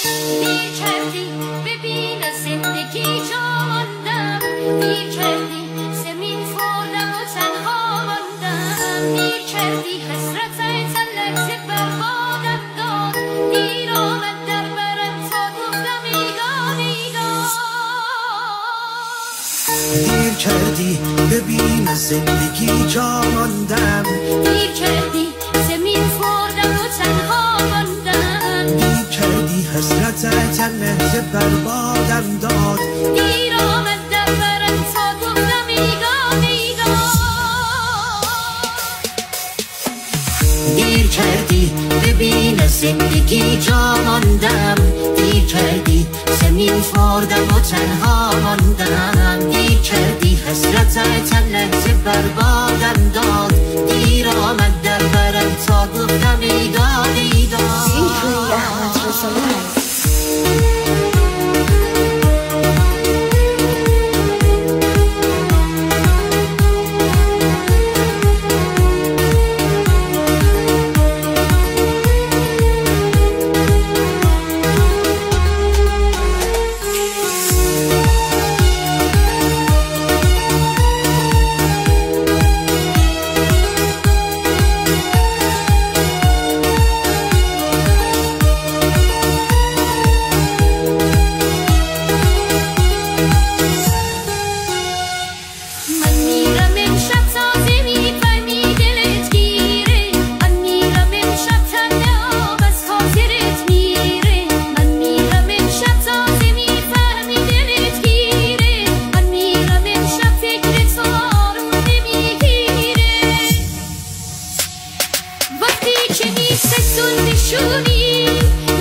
دیر کردی ببین از زندگی جا ماندم، دیر کردی زمین خوردم و تنها ماندم، دیر کردی حسرت لحظه بربادم داد، دیر آمد در برم تا گفتم ای داد ای داد. دیر کردی ببین از زندگی جا ماندم، دیر کردی زمین خوردم و تنها ماندم، دیر کردی حسرت لحظه بربادم داد، دیر آمد در برم تا گفتم ای داد ای داد. دیر کردی ببین از زندگی جا ماندم، دیر کردی زمین خوردم و تنها ماندم، دیر کردی حسرت لحظه بربادم داد، دیر آمد در برم تا گفتم ای داد ای داد. Featuring Ahmad Reza Live.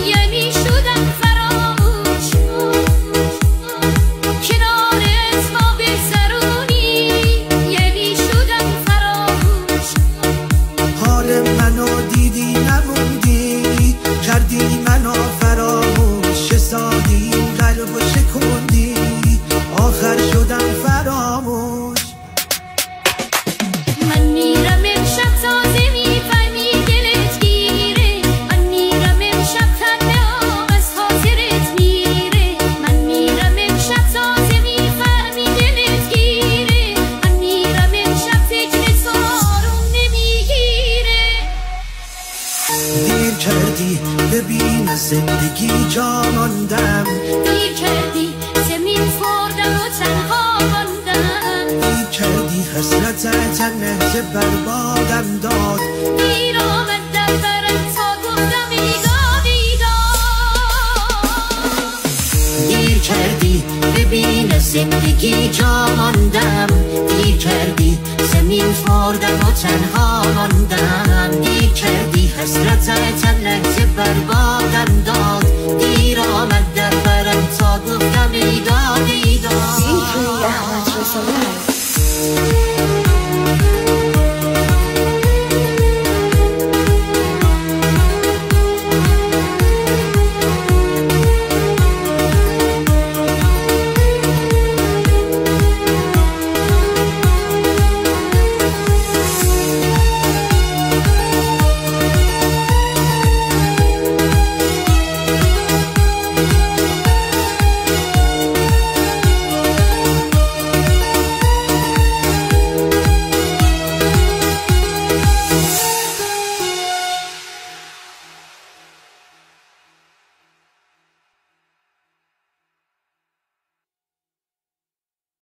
یعنی شدم فراموش، کنارت ما بگذرونی، یعنی شدم فراموش. حال منو دیدی نموندی، کردی منو فراموش، سادی قلبو شکوندی، آخر شدم فراموش. من میرم امشب تازه میفهمی دلت گیره، من میرم امشب تنها از خاطرت میره، من میرم امشب تازه میفهمی دلت گیره، من میرم امشب فکر تو آروم نمیگیره. دیر کردی ببین از زندگی جا ماندم، دیر کردی زمین خوردم و تنها ماندم، دیر کردی حسرت لحظه بربادم داد، دیر آمد در برم تا گفتم ای داد ای داد. دیر کردی ببین از زندگی جا ماندم، دیر کردی زمین خوردم و تنها ماندم، دیر کردی حسرت لحظه بربادم